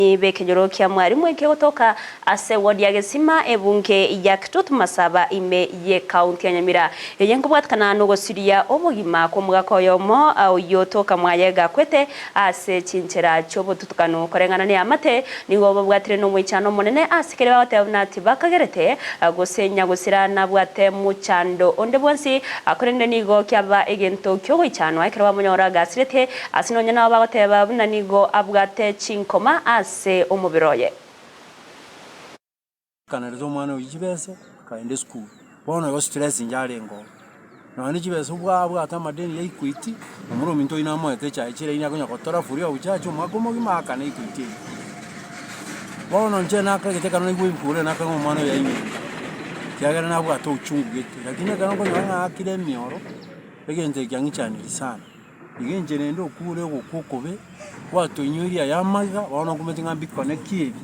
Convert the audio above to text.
B'ekenyoro kia Mwarimu ekegotoka ase ward ya Gesima ebunge ya Kitutu Masaba ime y'ekaunti ya Nyamira. Eye nkobwatekana nogosiria obogima kw'omogaka oyomo oyio otoka mwaye gakwete ase chinchera chi'obotutukanu. Koreng'ana neamate nigo babwatire nomoichano omonene ase keria bagoteba buna tibakagerete gose nyagosira nabwate mochando onde bwensi korende nigo kiaba egento kiogoichanwa ekero bamonyora gasirete Ase nonya nabo bagoteba buna nigo abwate chinkoma ase omobere oye. Akanerete omwana oyio chibesa, akaenda esukuru. Bono igo stress inche arenge oo. Nonya ne chibesa obwa abwate amadeni ya Equity, omoro ominto oyio namoete echae chiraini akonya gotora free of charge omwaka omogima aakane Equity eyio. Bono inche nakagete ekero naigwa ebikuro nakagete ng'a omwana oyo ainyete, ekiagera nabwate ochungu gete, lakini ekero nkonyora ng'a aakire emioro, egento eke kiang'ichanirie sana. Iga inche rende okure ogokwa okobe, gwatoinyoirie aya amaiga, bono nkomanyete ng'a mbikone ki ebi.